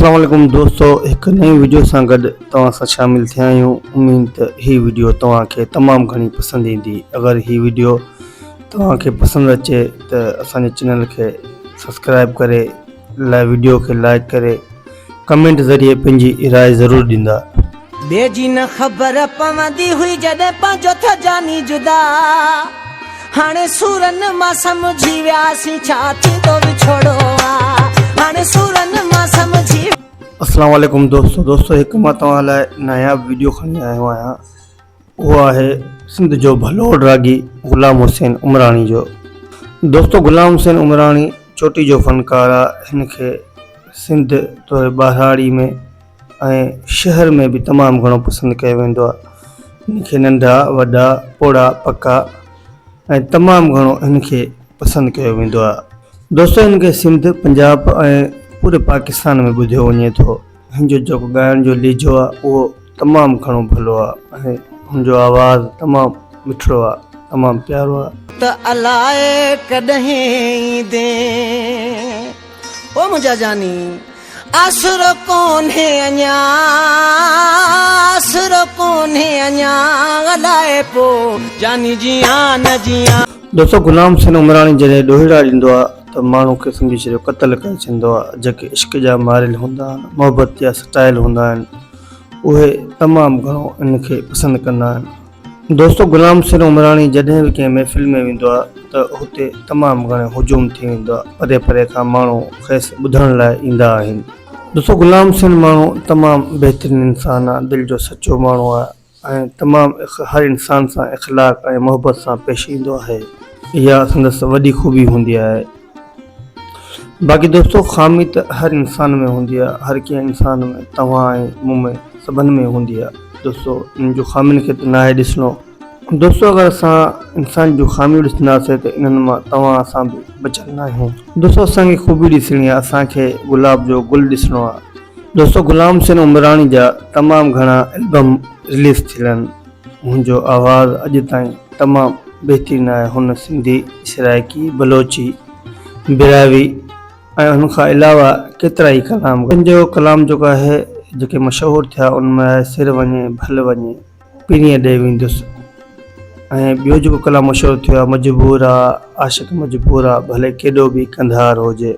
اسلام عليڪم دوستو هڪ نئين وڊيو سان گڏ توهان سان شامل ٿيا آهيون اميد ته هي وڊيو توهان کي تمام گهڻي پسند ايندي اگر هي وڊيو توهان کي پسند اچي ته اسان جي چينل کي سبسڪرائب ڪري لاء وڊيو کي لائڪ ڪري ڪمينٽ ذريعي پنهنجي راء ضرور ڏيندا. ٻئي جي نه خبر پوندي هئي جڏهن پنهنجو ٿيو جاني جدا هاڻي سورن مان سمجهي وياسين ڇا ٿيندو وڇوڙو آ هاڻي سورن مان سمجهي. اسلام عليڪم دوستو دوستو هڪ مان توهان لاء ناياب وڊيو کڻي آيو آهيان اهو آهي سنڌ جو ڀلوڙ راڳي غلام حسين عمراڻي جو دوستو غلام حسين عمراڻي چوٽي جو فنڪار آ هن کي سنڌ توڙي ٻهراڙي ۾ ۽ شهر ۾ به تمام گهڻو پسند ڪيو ويندو آهي هن کي ننڍا وڏا پوڙها پڪا ۽ تمام گهڻو هن کي پسند ڪيو ويندو آهي دوستو هن کي سنڌ پنجاب ۽ پوري پاڪستان ۾ ٻڌيو وڃي ٿو هن جو جيڪو ڳائڻ جو لهجو آهي اهو تمام گهڻو ڀلو آهي ۽ هن جو آواز تمام مٺڙو آهي تمام پيارو آهي. ته الائي ڪڏهن ايندين او منهنجا جاني. آسرو ڪونهي اڃا آسرو ڪونهي اڃا الائي پو جاني جيان نه جيان. دوستو غلام حسين عمراڻي جڏهن ڏوهيڙا ڏيندو آ ته ماڻهو کي سمجهي ڇڏيو قتل ڪري ڇڏيندو آ جيڪي عشق جا ماريل هوندا آهن محبت جا ستايل هوندا آهن اهي تمام گهڻو ان کي پسند ڪندا آهن. دوستو غلام حسين عمراڻي جڏهن به ڪنهن محفل ۾ ويندو آهي ته اتي تمام گهڻو هجوم ٿي ويندو آهي پري پري کان ماڻهو کيس ٻڌڻ لاء ايندا آهن. دوستو غلام حسين ماڻهو تمام بهترين انسان آهي دل جو سچو ماڻهو آهي ۽ تمام هر انسان سان اخلاق ۽ محبت سان پيش ايندو آهي اها سندس وڏي خوبي هوندي آهي. باقي دوستو خامي ته هر انسان ۾ هوندي آ هر ڪنهن انسان ۾ توهان ۽ مون ۾ سڀن ۾ هوندي آ دوستو انهن جون خامين کي ته ناهي ڏسڻو دوستو اگر اسان انسان جون خاميون ڏسنداسين ته انهن مان توهان اسان به بچيل ناهيون دوستو اسان کي خوبي ڏسڻي آ اسان کي گلاب جو گل ڏسڻو آ دوستو غلام حسين عمراڻي جا تمام گهڻا البم رليز ٿيل آهن منهنجو آواز اڄ تائين تمام بهترين آهي هن سنڌي، سرائيڪي، بلوچي، براهوي ۽ ان کان علاوه ڪيترائي ڪلام ڳايا. هن جو ڪلام جيڪو آهي جيڪي مشهور ٿيا ان ۾ آهي سر وڃي ڀل وڃي پرينء ڏي ويندس ۽ ٻيو جيڪو ڪلام مشهور ٿيو آهي مجبور آ عاشق مجبور آ ڀلي ڪيڏو به ڪنڌار هجي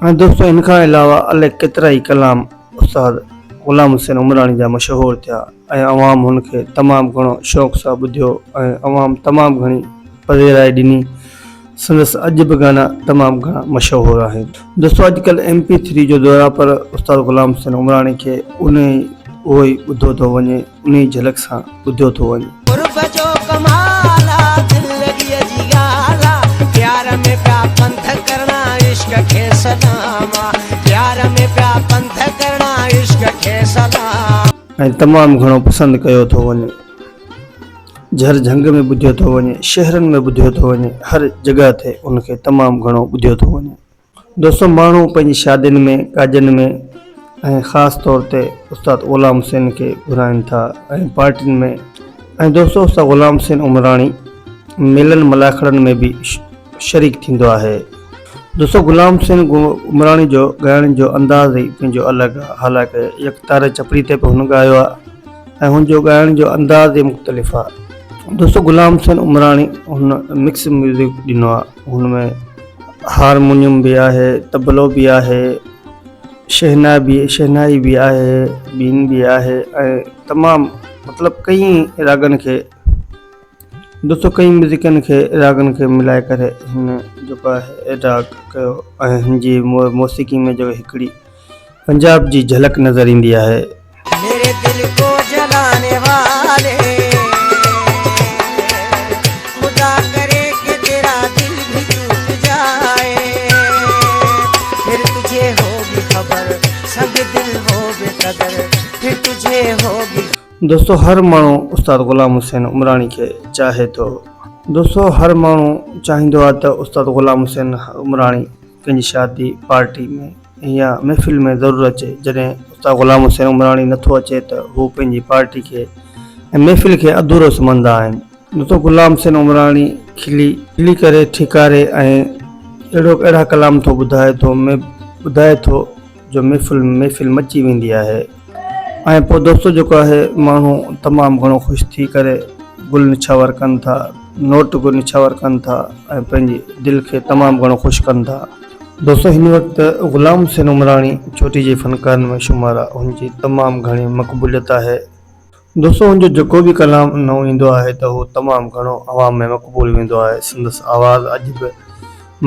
۽ دوستو ان کان علاوه الائي ڪيترائي ڪلام استاد غلام حسين عمراڻي جا مشهور ٿيا. ۽ عوام هن کي تمام گهڻو شوق سان ٻڌيو ۽ عوام تمام گهڻي پذيرائي ڏني سندس اڄ به گانا تمام گهڻا مشهور آهن. دوستو اڄ ڪلهه ايم پي ٿري جو دور آهي پر استاد غلام حسين عمراڻي کي انهي اهو ئي ٻڌو ٿو وڃي انهي جهلڪ سان ٻڌيو ٿو وڃي. قرب جو ڪمال آ دل لڳيء جي ڳالهه آ پيار ۾ پيا پنڌ ڪرڻا عشق کي سلام آ پيار ۾ پيا پنڌ ڪرڻا عشق کي سلام. ۽ تمام گهڻو پسند ڪيو ٿو وڃي. جهر جهنگ ۾ ٻڌيو ٿو وڃي، شهرن ۾ ٻڌيو ٿو وڃي، هر جڳهه تي ان کي تمام گهڻو ٻڌيو ٿو وڃي. دوستو ماڻهو پنهنجي شادين ۾ ڪاڄن ۾ ۽ خاص طور تي استاد غلام حسين کي گهرائين ٿا ۽ پارٽين ۾ ۽ دوستو استاد غلام حسين عمراڻي ميلن ملاکڙن ۾ به شريڪ ٿيندو آهي. دوستو غلام حسين عمراڻي جو ڳائڻ جو انداز ئي پنهنجو الڳ آ حالانڪه يڪ تاري چپڙي تي به هن ڳايو آ ۽ هن جو ڳائڻ جو انداز ئي مختلف آ دوستو غلام حسين عمراڻي هن مڪس ميوزڪ ڏنو آ هن ۾ هارمونيم به آهي طبلو به آهي شهنا به شهنائي به آهي بين به آهي ۽ تمام مطلب ڪئين راڳن کي دوستو ڪئي ميوزڪن کي راڳن کي ملائي ڪري هن جيڪو آهي راڳ ڪيو ۽ هن جي موسيقي ۾ جيڪو هڪڙي پنجاب جي جهلڪ نظر ايندي آهي. ميري دل ڪو جلاني والي خدا ڪري ڪي تيرا دل ڀي ٽوٽ جائي ڦر تجهي هوگي خبر سنگ دل هو بي قدر ڦر تجهي هوگي. دوستو هر ماڻهو استاد غلام حسين عمراڻي کي چاهي ٿو. دوستو هر ماڻهو چاهيندو آهي ته استاد غلام حسين عمراڻي ڪنهن جي شادي پارٽي ۾ يا محفل ۾ ضرور اچي جڏهن استاد غلام حسين عمراڻي نٿو اچي ته هو پنهنجي پارٽي کي ۽ محفل کي اڌورو سمجهندا آهن. دوستو غلام حسين عمراڻي کلي کلي ڪري ٺڪاري ۽ اهڙو اهڙا ڪلام ٿو ٻڌائي ٿو ۾ ٻڌائي ٿو. جو محفل محفل مچي ويندي آهي ۽ پوء دوستو جيڪو آهي ماڻهو تمام گهڻو خوش ٿي ڪري گل نڇاور ڪن ٿا نوٽ گل نڇاور ڪن ٿا ۽ پنهنجي دل کي تمام گهڻو خوش ڪن ٿا. دوستو هن وقت غلام حسين عمراڻي چوٽي جي فنڪارن ۾ شمار آهي هن جي تمام گهڻي مقبوليت آهي. دوستو هن جو جيڪو به ڪلام نئون ايندو آهي ته هو تمام گهڻو عوام ۾ مقبول ويندو آهي سندس آواز اڄ به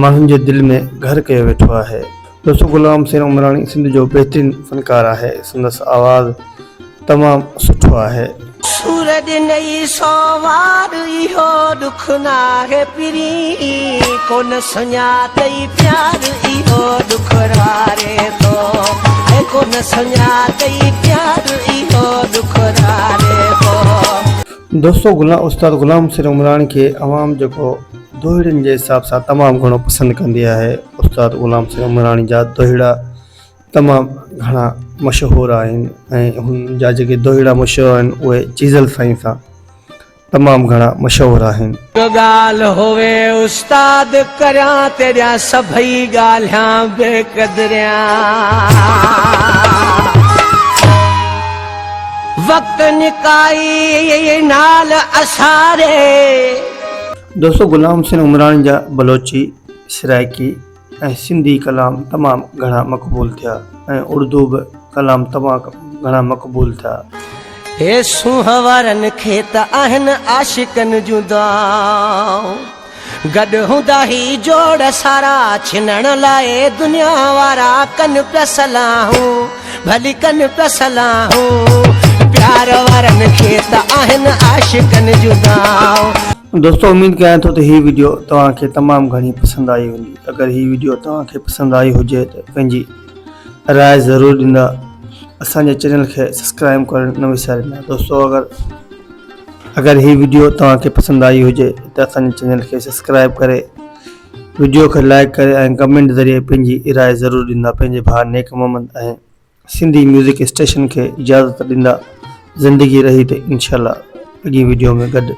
ماڻهن جي دل ۾ گهر ڪيو ويٺو آهي. دوستو غلام حسين عمراڻي سنڌ جو بهترين فنڪار آهي سندس آواز تمام سٺو آهي. سور ڏنئي سو وار اهو ڏک ناهي پرين ڪونه سڃاتئي پيار اهو ڏک رواري ٿو ۽ ڪونه سڃاتئي پيار اهو ڏک رواري ٿو. دوستو غلام استاد غلام حسين عمراڻي کي عوام جيڪو دوهيڙن جي حساب سان تمام گهڻو پسند ڪندي آهي استاد غلام حسين عمراڻي جا دوهيڙا تمام گهڻا مشهور آهن ۽ هن جا جيڪي دوهيڙا مشهور آهن اهي چيزل سائين سان تمام گهڻا مشهور آهن. ڳالهه هوي استاد ڪريان تيڏيان سڀئي ڳالهيان بي قدريان وقت نڪائي نال اساري. دوستو غلام حسين عمراڻي جا بلوچي، سرائيڪي ۽ سنڌي ڪلام تمام گهڻا مقبول ٿيا ۽ اردو به ڪلام تمام گهڻا مقبول ٿيا. هي سونهن وارن کي ته آهن عاشقن جون دعائون گڏ هوندا هي جوڙ سارا ڇنڻ لاء دنيا وارا ڪن پيا صلاحون ڀلي ڪن پيا صلاحون پيار وارن کي ته آهن عاشقن جون دعائون. دوستو اميد ڪيان ٿو ته هي وڊيو توهان کي تمام گهڻي پسند آئي هوندي اگر هي وڊيو توهان کي پسند آئي هجي ته پنهنجي راء ضرور ڏيندا اسان جي چينل کي سبسڪرائب ڪرڻ نه وساريندا دوستو اگر اگر هي وڊيو توهان کي پسند آئي هجي ته اسان جي چينل کي سبسڪرائب ڪري وڊيو کي لائڪ ڪري ۽ ڪمينٽ ذريعي پنهنجي راء ضرور ڏيندا پنهنجي ڀاء نيڪ محمد ۽ سنڌي ميوزڪ اسٽيشن کي اجازت ڏيندا زندگي رهي ته انشاءالله اڳين وڊيو ۾ گڏ.